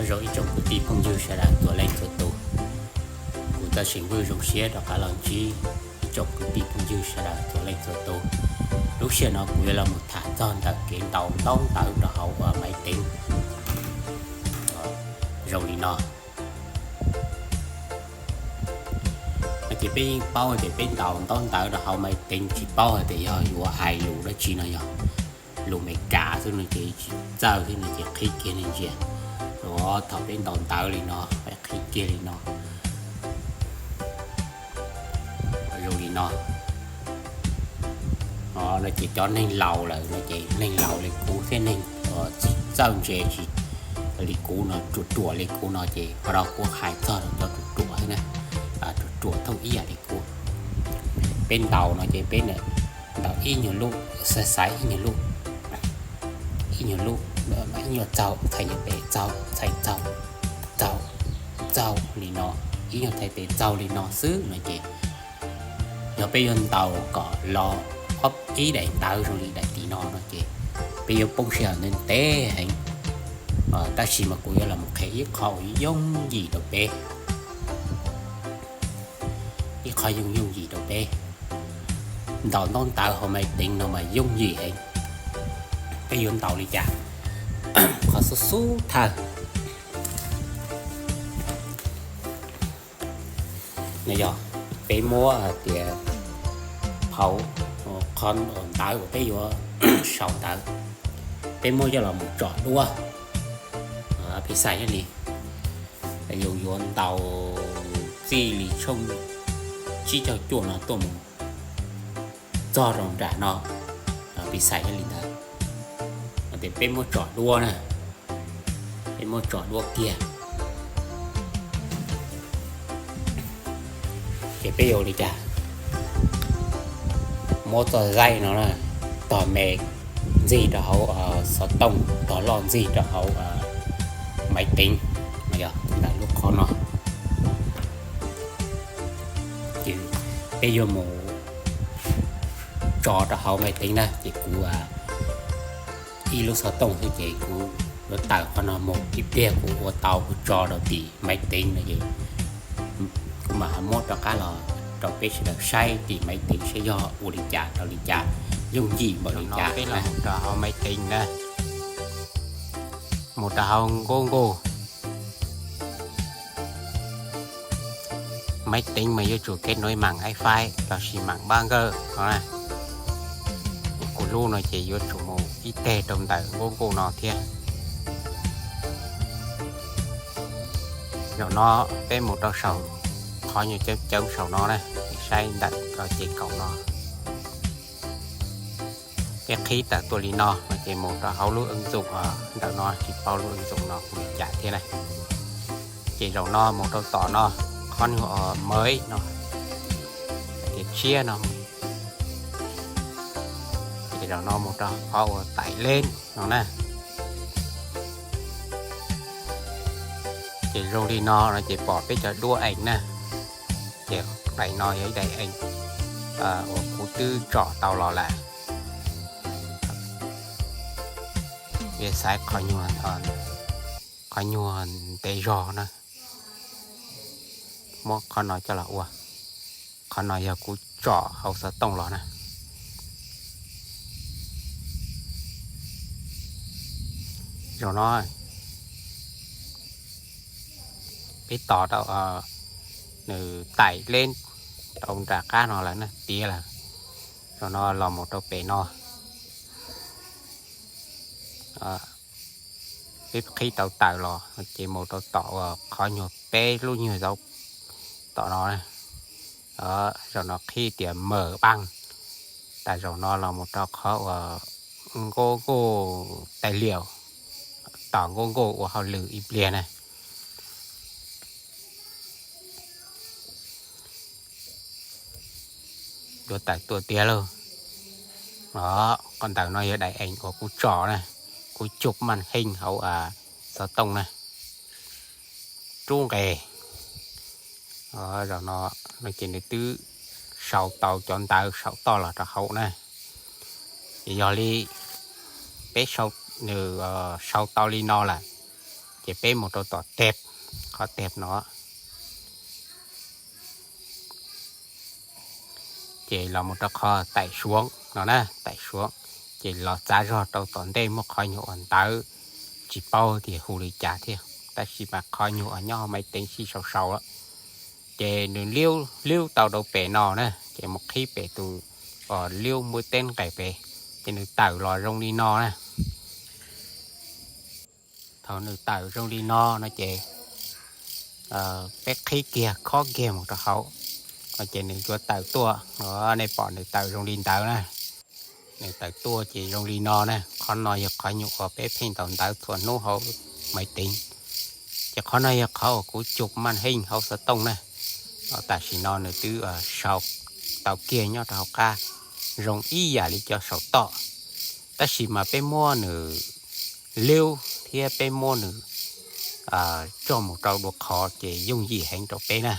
Zoo ib tsoom kwv tij phooj ywg sawv daws txhua leej txhua tus, kuv Txawj Seem Vwj zoo siab rov qab los ntsib ib tsoom kwv tij phooj ywg sawv daws txhua leej txhua tus. Lub sij hawm no kuv yuav los mus tham txog ntawm kev ntaus ntaub ntawv rau hauv maiv teev zoo li no. No ces peb yeej paub tias peb ntaus ntaub ntawv rau hauv maiv teev tsis paub hais tias yog yuav hais lus dab tsi no yog lus Meskas xwb no ces tsis txawj thiab no ces qhib kiag li ntsia. Thaum peb ntaus ntawv li no peb qhib kiag li no, zoo li no. No ces cov neeg laus lawm no ces neeg laus li kuv thiab neeg tsis txawj ntse tsis li kuv no, ruam ruam li kuv no ces qhov no kuv hais txog rau cov ruam ruam xwb na, ruam ruam thooj ib yam li kuv. Peb ntaus no ces peb ntaus ib nyuag lub, xaiv xaiv ib nyuag lub, ib nyuag lub, ib nyuag txaug txhais nyuag pem, txaug txhais txaug, txaug txaug li no, ib nyuag txhais pem txaug li no xwb no ces yog peb yuav ntaus kom los ob ib daim ntawv zoo li daim tim no no ces peb yuav poob sij hawm ntev ntev heev. Tab sis mas kuv yuav los qhia ib qho uas yooj yim rau peb, ib qho yooj yooj yim rau peb. Ntaus ntaub ntawv hauv maiv teev no mas yooj yim heev. Peb yuav ntaus li cas? Qhov xub xub thawj no yog peb muab hais tias phau, qhov ntawv uas peb yuav sau ntawv, peb muab coj los mus tsom duab. Piv xam yog li yus yuav ntaus txij li tshooj tsib caug cuaj no tuaj mus txog rau nram no, piv xam yog li ntawd, ces peb muab tsom duab na, peb muab tsom duab kiag. Ces peb yuav ua li cas? Muab txoj zaib no na, tog me ntxig rau hauv xov tooj, tog loj ntxig rau hauv maiv teev, yog ntawm lub qhov no. Ces peb yuav mus tso rau hauv maiv teev na, ces kuv ib lub xov tooj xwb ces kuv yuav tawm qhov no mus, ib pliag kuv ua tau kuv tso rau tim maiv teev no ces kuv mam muab rov qab los rau peb sawv daws saib tim maiv teev saib yog ua li cas rau li cas, yooj yim npaum li cas. Peb los mus rau hauv maiv teev na, mus rau hauv Google. Maiv teev mas yuav tsum kev nuav mam wi-fi lossis mam npab nkawj no. Kuv lub no ces yuav tsum mus ib teg rau ntawm Google no thiab. Zaum no peb mus rau saum qhov nyuag cawv cawv saum no na, saib ntawm ces kaum no. Peb qhib tawm tuaj li no ces mus rau hauv lub ứng dụng ntawm no, tsis paub lub ứng dụng no hu li cas thiab na. Ces zaum no mus rau tom no, qhov nyuag maiv no, tias tshiab no. Ces zaum no mus rau qhov uas tải lên no na. Ces zoo li no no ces pom peb cov duab ees na. Ces daim no yog ib daim ees uas kuv twb tsom tau los lawm. Xaiv qhov nyuag ntev zog na, muab qhov no coj los ua. Qhov no yog kuv tsom hauv xov tooj los na. Zaum no peb tos rau nws tải lên rau nram qab no lawm na, tiav lawm. Zaum no los mus rau pem no, peb qhib tau tawm los ces mus rau tom uas qhov nyuag peb lub nyuag dấu tom no, zaum no qhib tias mở bảng. Tas zaum no los mus rau qhov uas Google tài liệu, tom Google ua hauj lwm ib pliag na. Yuav tawm tuaj tiag lauj. Qhov ntawm no yog daim ees uas kuv tsom na, kuv chụp màn hình hauv xov tooj na. Rub nqes. Zaum no ces nws twb sau tau cov ntawv saum toj los rau hauv na. Ces yog li peb sau, nws sau tau li no lawm, Ces peb mus rau tom teb, qhov teb no, ces los mus rau qhov taim suav no na, taim suav. Ces los txav zog rau tom ntej muaj qhov nyuag uas ntawv, tsis paub tias hu li cas thiab, tab sis mas qhov nyuag uas nyob hauv maiv teev sib sau sau, ces nws liub tau rau pem no na, ces mus qhib pem tus liub muaj teb nqes pem, ces nws tawm los zoo li no na. Thaum nws tawm zoo li no no ces peb qhib kiag khob kiag mus rau hauv, ces nws yuav tawm tuaj. Nej pom nws tawm zoo li ntawd na, nws tawm tuaj ces zoo li no na. Qhov no yog qhov nyuag uas peb pheej ntaus ntawv txhua hnub hauv maiv teev, ces qhov no yog qhov uas kuv cug maj heej hauv xov tooj na. Tam sim no nws twb sau tau kiag nyob rau hauv qab zoo ib yam li cov saum toj, tab sis mas peb muab nws liub thiab peb muab nws tso mus rau dua qhov ces yooj yim heev rau peb na.